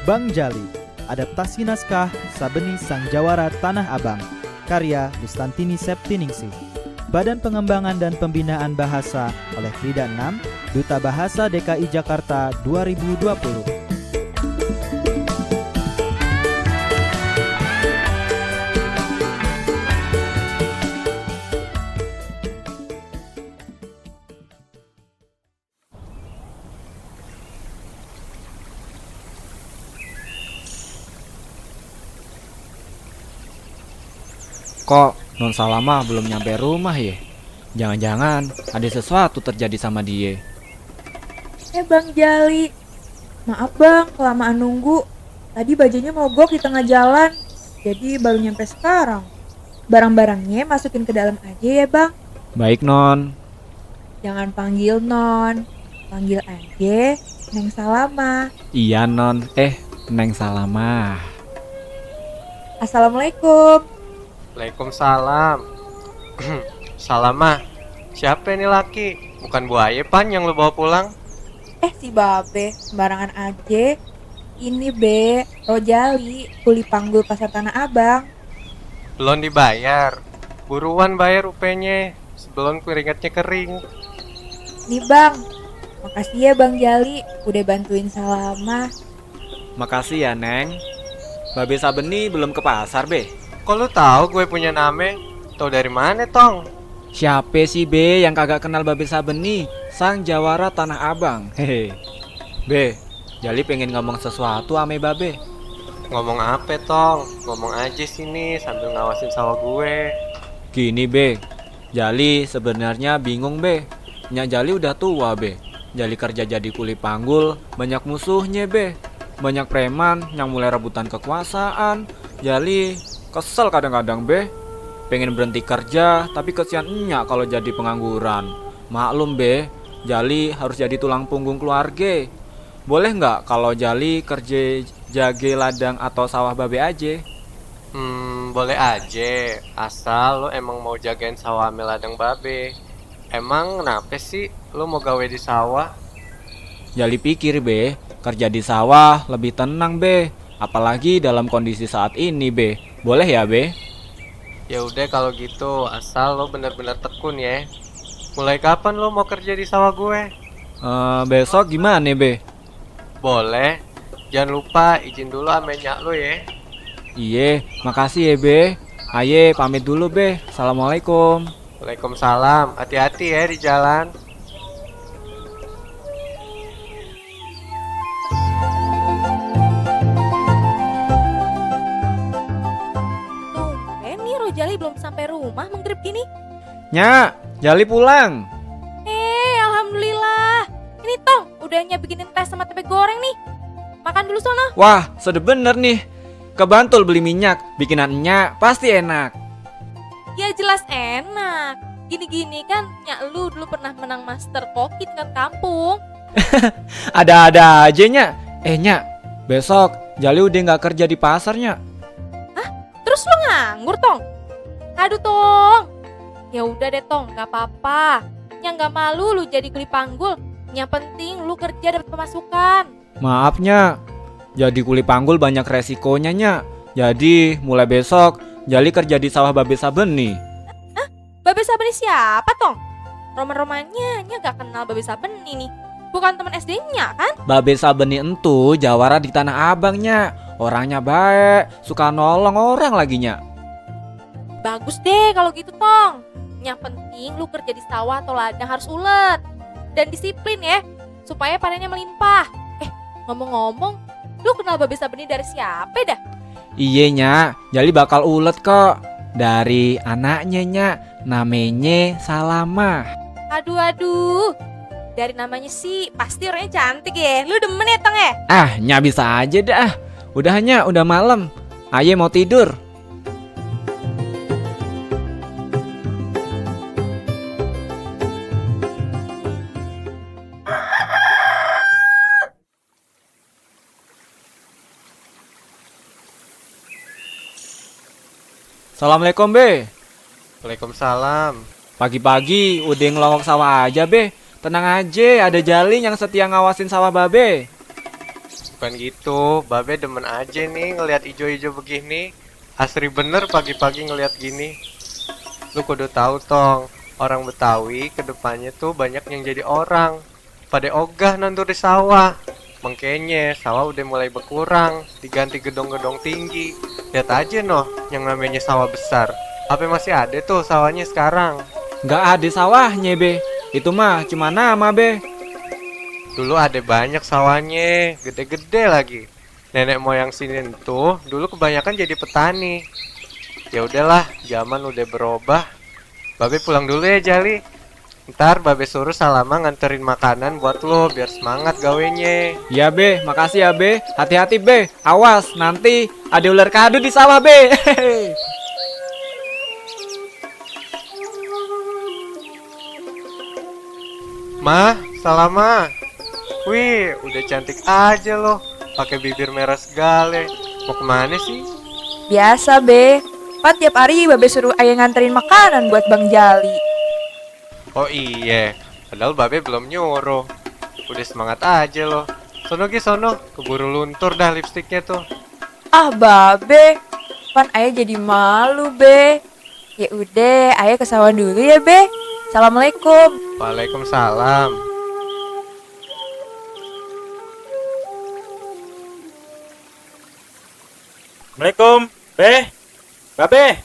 Bang Jali, adaptasi naskah Sabeni Sang Jawara Tanah Abang, karya Lustantini Septiningsih. Badan Pengembangan dan Pembinaan Bahasa oleh Frida 6, Duta Bahasa DKI Jakarta 2020. Kok Non Salama belum nyampe rumah ya? Jangan-jangan ada sesuatu terjadi sama dia. Bang Jali, maaf bang kelamaan nunggu. Tadi bajunya mogok di tengah jalan, jadi baru nyampe sekarang. Barang-barangnya masukin ke dalam aja ya bang. Baik Non. Jangan panggil Non, panggil aja Neng Salama. Iya Non, Neng Salama. Assalamualaikum. Waalaikumsalam. Salama, siapa ini laki? Bukan buaya pan yang lu bawa pulang? Si Babe, sembarangan aja. Ini Be, Rojali, kuli panggul pasar Tanah Abang. Belum dibayar. Buruan bayar UP-nya sebelum keringatnya kering. Nih bang, makasih ya Bang Jali, udah bantuin Salama. Makasih ya Neng. Babe Sabeni belum ke pasar Be. Kok lu tahu gue punya nama? Tahu dari mana, Tong? Siapa sih Be yang kagak kenal Babe Sabeni, Sang Jawara Tanah Abang? Hehe. Be, Jali pengen ngomong sesuatu ame Babe. Ngomong apa, Tong? Ngomong aja sini sambil ngawasin sawah gue. Gini Be, Jali sebenarnya bingung Be. Nyak Jali udah tua Be. Jali kerja jadi kuli panggul, banyak musuhnya Be. Banyak preman yang mulai rebutan kekuasaan. Jali kesel kadang-kadang Be. Pengen berhenti kerja, tapi kesian enyak kalau jadi pengangguran. Maklum Be, Jali harus jadi tulang punggung keluarga. Boleh nggak kalau Jali kerja jage ladang atau sawah Babe aja? Boleh aja. Asal lo emang mau jagain sawah ame ladang Babe. Emang kenapa sih lo mau gawe di sawah? Jali pikir Be, kerja di sawah lebih tenang Be. Apalagi dalam kondisi saat ini Be. Boleh ya Be? Ya udah kalau gitu, asal lo bener-bener tekun ya. Mulai kapan lo mau kerja di sawah gue? Besok gimana Be? Boleh. Jangan lupa izin dulu sama nyak lo ya. Iye, makasih ya Be. Aye, pamit dulu Be. Assalamualaikum. Waalaikumsalam. Hati-hati ya di jalan. Tumben nih Rojali belum sampai rumah maghrib gini. Nyak, Jali pulang. Alhamdulillah. Ini Tong, udah Nya bikinin teh sama tempe goreng nih. Makan dulu sono. Wah, sedep bener nih. Ke Bantul beli minyak, bikinan Nyak pasti enak. Ya jelas enak. Gini-gini kan Nyak lu dulu pernah menang Master Koki tingkat kampung. Ada-ada aja Nyak. Nyak, besok Jali udah nggak kerja di pasar Nyak. Terus lu nganggur Tong? Aduh Tong. Ya udah deh Tong, nggak apa-apa. Nya nggak malu lu jadi kuli panggul. Yang penting lu kerja dapat pemasukan. Maaf Nyak, jadi kuli panggul banyak resikonya Nyak. Jadi mulai besok Jali kerja di sawah Babe Sabeni. Babe Sabeni siapa Tong? Roman-romannya Nya gak kenal Babe Sabeni nih. Bukan teman SD-nya kan? Babe Sabeni entu jawara di Tanah Abang Nyak. Orangnya baik, suka nolong orang lagi Nyak. Bagus deh kalau gitu Tong. Yang penting lu kerja di sawah atau ladang harus ulet dan disiplin ya, supaya panennya melimpah. Ngomong-ngomong, lu kenal Babe Sabeni dari siapa dah? Iya Nyak, Jali bakal ulet kok. Dari anaknya Nyak, namanya Salama. Aduh. Dari namanya sih pasti orangnya cantik ya. Lu demen ya Tong ya? Nyak bisa aja dah. Udah Nyak, udah malam. Aye mau tidur. Assalamualaikum Be. Waalaikumsalam. Pagi-pagi udah ngelongok sawah aja Be. Tenang aja, ada Jali yang setia ngawasin sawah Babe. Bukan gitu, Babe demen aja nih ngelihat ijo-ijo begini. Asri bener pagi-pagi ngelihat gini. Lu kudu tahu tong, orang Betawi kedepannya tuh banyak yang jadi orang. Pada ogah nandur di sawah. Makanya sawah udah mulai berkurang, diganti gedong-gedong tinggi. Lihat aja noh, yang namanya sawah besar. Apa masih ada tuh sawahnya sekarang? Nggak ada sawahnya, Be. Itu mah cuma nama, Be. Dulu ada banyak sawahnya, gede-gede lagi. Nenek moyang sini tuh dulu kebanyakan jadi petani. Ya udahlah, zaman udah berubah. Babe pulang dulu ya Jali. Ntar Babe suruh Salama nganterin makanan buat lo biar semangat gawenya. Ya, Be. Makasih ya, Be. Hati-hati, Be. Awas, nanti ada ular kado di sawah, Be. Ma, Salama. Wih, udah cantik aja loh. Pakai bibir merah segala. Mau kemana sih? Biasa, Be. Kan tiap hari Babe suruh ayah nganterin makanan buat Bang Jali. Oh iya, padahal Babe belum nyuruh. Udah semangat aja loh. Sono Ki, sono. Keburu luntur dah lipstiknya tuh. Ah, Babe. Kan ayah jadi malu, Be. Ya udah, ayah ke sawah dulu ya, Be. Assalamualaikum. Waalaikumsalam. Assalamualaikum, Be. Babe,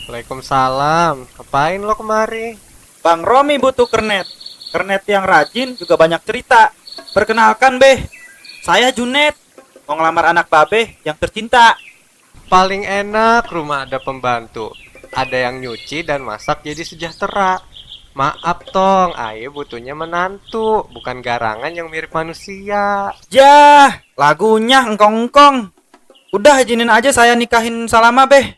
Waalaikumsalam. Ngapain lo kemari? Bang Romi butuh kernet. Kernet yang rajin juga banyak cerita. Perkenalkan, Be. Saya Junet. Mau ngelamar anak Babe yang tercinta. Paling enak rumah ada pembantu. Ada yang nyuci dan masak jadi sejahtera. Maaf tong, aye butuhnya menantu, bukan garangan yang mirip manusia. Jah, lagunya engkong-engkong. Udah izinin aja saya nikahin Salama, Be.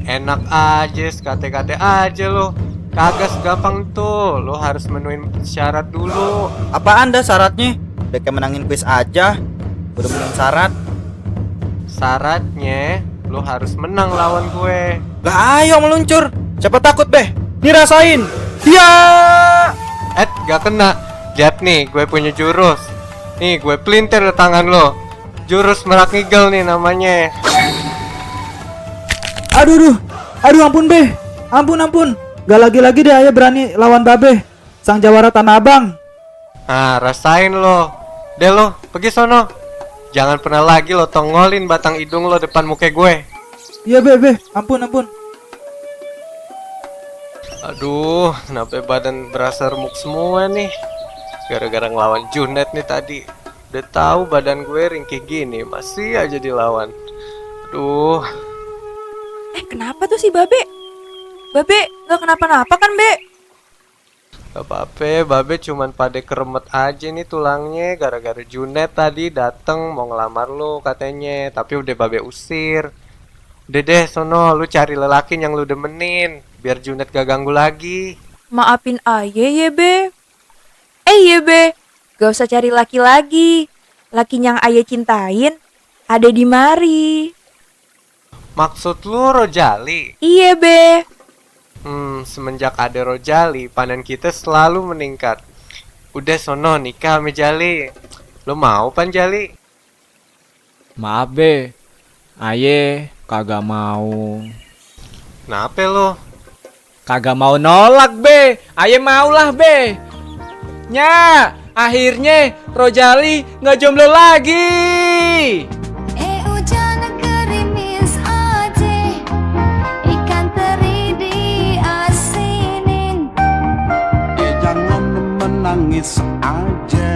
Enak aja, sekate-kate aja lo. Kagak segampang tuh, lo harus menuin syarat dulu. Apaan dah syaratnya? Udah kayak menangin kuis aja. Udah menuhin syarat. Syaratnya, lo harus menang lawan gue. Lah ayo meluncur. Siapa takut, Be? Nih rasain. Ya. Gak kena. Lihat nih, gue punya jurus. Nih, gue pelintir di tangan lo. Jurus merak ngigel nih namanya. Aduh, ampun Be. Ampun. Gak lagi-lagi deh ayah berani lawan Babe, sang jawara Tanah Abang. Nah, rasain lo. Deh lo, pergi sono. Jangan pernah lagi lo tongolin batang hidung lo depan muka gue. Iya Be, ampun. Aduh, kenapa badan berasa remuk semua nih? Gara-gara ngelawan Junet nih tadi. Udah tahu badan gue ringkih gini, masih aja dilawan. Aduh, Kenapa tuh si Babe? Babe gak kenapa-napa kan, Be? gak apa-apa, Babe cuman pada keremet aja nih tulangnya. Gara-gara Junet tadi dateng mau ngelamar lo katanya. Tapi udah Babe usir. Udah deh, sono, lu cari lelaki yang lu demenin. Biar Junet gak ganggu lagi. Maafin ayah ya, Be. Iya, Be. Gak usah cari laki lagi. Laki yang ayah cintain ada di mari. Maksud lu Rojali? Iya, Be. Semenjak ada Rojali, panen kita selalu meningkat. Udah sono nikah sama Jali. Lu mau pan Jali? Maaf, Be. Aye kagak mau. Kenapa lu? Kagak mau nolak, Be. Aye maulah, Be. Nya, akhirnya Rojali nggak jomblo lagi. Hujan gerimis aja, ikan teri diasinin. Jangan menangis aja,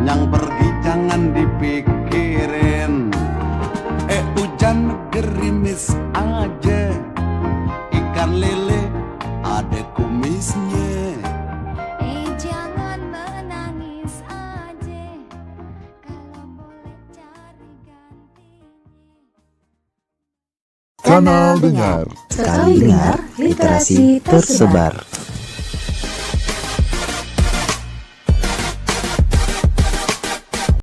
yang pergi jangan dipikirin. Hujan gerimis aja, ikan lele ada kumisnya. Jangan menangis aja, kalau boleh cari gantinya. Kanal Dengar. Sekali dengar, literasi tersebar.